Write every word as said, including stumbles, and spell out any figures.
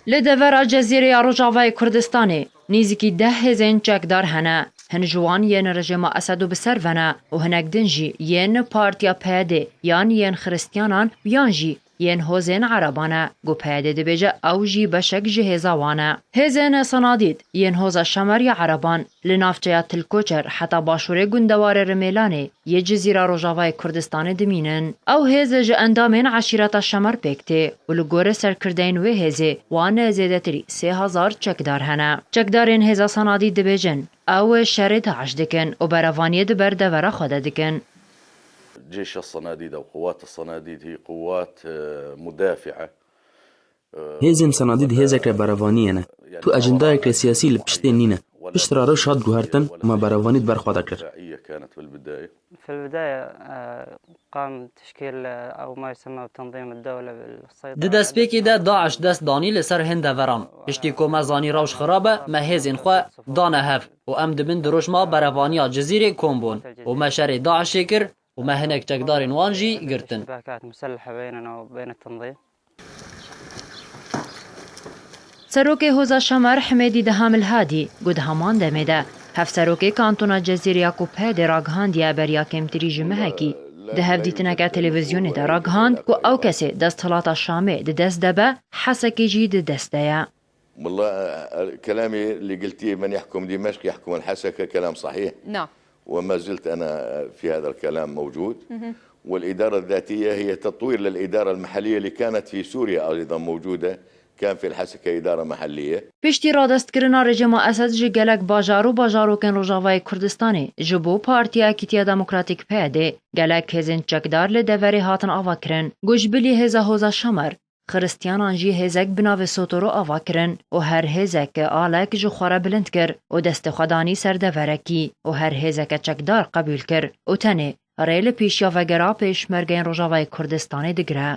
Li devera Cezîrê ya Rojavayê Kurdistanê nîzikî deh hêzên çekdar hene. Hin ji wan yên rejîma Esedo bi ser ve ne û hinek din jî yên Partiya P Y D yan yên Xiristiyanan û yan jî yên hozên Ereban e, ku P Y D dibêje ew jî beşek ji hêza wan e. Hêzên Senadîd yên hoza Şemer ya Ereban li navçeya Til Koçer heta başûrê gundewarê Rimêlanê yê Cizîra Rojavayê Kurdistanê dimînin. Ew hêz ji endamên eşîreta Şemer pêk tê û li gorî serkirdeyên wê hêzê wan zêdetirî sê hezar çekdar hene. Çekdarên hêza Senadîd dibêjin, ew şerê DAIŞ dikin û berevaniyê di ber devera xwe de dikin. جيش الصناديد أو قوات الصناديد هي قوات، آه، مدافعة. Hêzên Senadîd hêzeke berevaniyê ne. Tu ecindayeke siyasî li piştê nîne. Piştre rewş hat guhertin, me berevanî di ber xwe de kir. في البداية آه، قام تشكيل آه، أو ما يسمى بتنظيم الدولة بالسيطرة Di destpêkê de DAIŞ dest danî li ser hin deveran. Piştî ku me zanî rewş xirab e, me hêzên xwe dane hev û em dibin di rojma berevaniya Cizîrê kom bûn û me şerê DAIŞê kir û me hinek çekdarên wan jî girtin. اشتباكات مسلحة بيننا وبين التنظيم. Serokê Hoza Şemer Himêdî Dehamil Hadî got di heman demê de hevserokê kantona Cezîrê ya ku P Y D ragihandiye beriya kêmtirî ji mehekî di hevdîtineke televîzyonê de ragihand ku ew kesê desthilata Şamê di dest de be, Hesekê jî di dest de ye. والله، آه، كلامي اللي قلتيه: من يحكم دمشق يحكم الحسكة، كلام صحيح. نعم. وما زلت أنا في هذا الكلام موجود. والإدارة الذاتية هي تطوير للإدارة المحلية اللي كانت في سوريا أيضا موجودة. كان في الحسكة إدارة محلية. Piştî radestkirina rejîma Esed ji gelek bajar û bajarokên Rojavayê Kurdistanê ji bo Partiya Yekîtiya Demokratîk P Y D gelek hêzên çekdar li deverê hatin avakirin. Ku ji bilî hêza Hoza Şemer, Xiristiyanan jî hêzek bi navê Sotoro ava kirin û her hêzek alek ji xwe re bilind kir û destê xwe danî ser deverekî û her hêzeke çekdar qebûl kir û tenê rê li pêşiya vegera pêşmergeyên Rojavayê Kurdistanê digire.